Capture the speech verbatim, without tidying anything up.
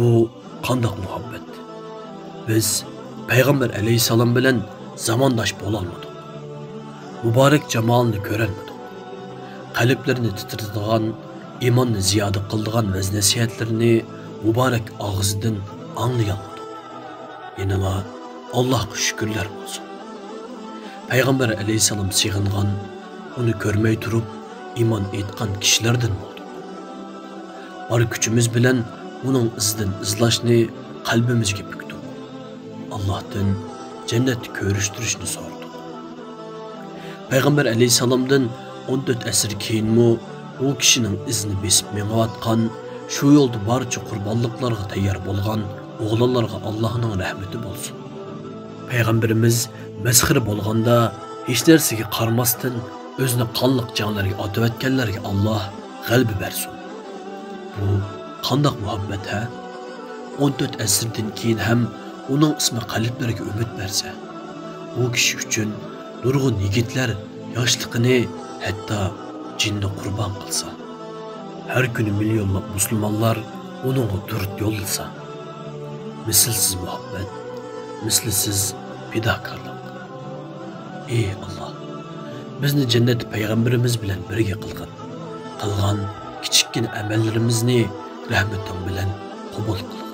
بۇ قانداق مۇھەببەت؟ بىز پەيغەمبەر ئەلەيھىسسالام بىلەن زامانداش بولالمىدۇق. مۇبارەك جامالىنى كۆرەلمىدۇق. قەلبلىرىنى تىترىتىدىغان، ئىماننى زىيادە قىلىدىغان ۋەز-نەسىھەتلىرىنى مۇبارەك ئاغزىدىن ئاڭلىيالمىدۇق. يەنىلا ئاللاھقا شۈكۈرلەر بولسۇن. پەيغەمبەر ئەلەيھىسسالام سېغىنغان، ئۇنى كۆرمەي تۇرۇپ ئىمان ئېيتقان كىشىلەردىن بولدۇق. بار كۈچىمىز بىلەن ئۇنىڭ ئىزىدىن ئىزلاشنى قەلبىمىزگە پۈكتۇق. ئاللاھتىن جەننەتتە كۆرۈشتۈرۈشنى سورىدۇق. پەيغەمبەر ئەلەيھىسسالامدىن ئون تۆت ئەسىر كېيىنمۇ ئۇ كىشىنىڭ ئىزىنى بېسىپ مېڭىۋاتقان، شۇ يولدا بارچە قۇربانلىقلارغا تەييار بولغان ئوغلانلارغا ئاللاھنىڭ رەھمىتى بولسۇن. پەيغەمبىرىمىز مەسخىرە بولغاندا، ھېچ نەرسىگە قارىماستىن، ئۆزىنى قانلىق جەڭلەرگە ئاتىۋەتكەنلەرگە ئاللاھ غەلىبە بەرسۇن. بۇ قانداق مۇھەببەت، ھە؟ ئون تۆت ئەسىردىن كېيىن ھەم ئۇنىڭ ئىسمى قەلبلەرگە ئۈمىد بەرسە، ئۇ كىشى ئۈچۈن نۇرغۇن يىگىتلەر ياشلىقىنى، ھەتتا جېنىنى قۇربان قىلسا، ھەر كۈنى مىليونلاپ مۇسۇلمانلار ئۇنىڭغا دۇرۇت يوللىسا، مىسلىسىز مۇھەببەت، مىسلىسىز پىداكارلىق. ئى ئاللاھ، بىزنى جەننەتتە پەيغەمبىرىمىز بىلەن بىرگە قىلغىن. قىلغان كىچىككىنە ئەمەللىرىمىزنى رەھمىتىڭ بىلەن قوبۇل قىلغىن.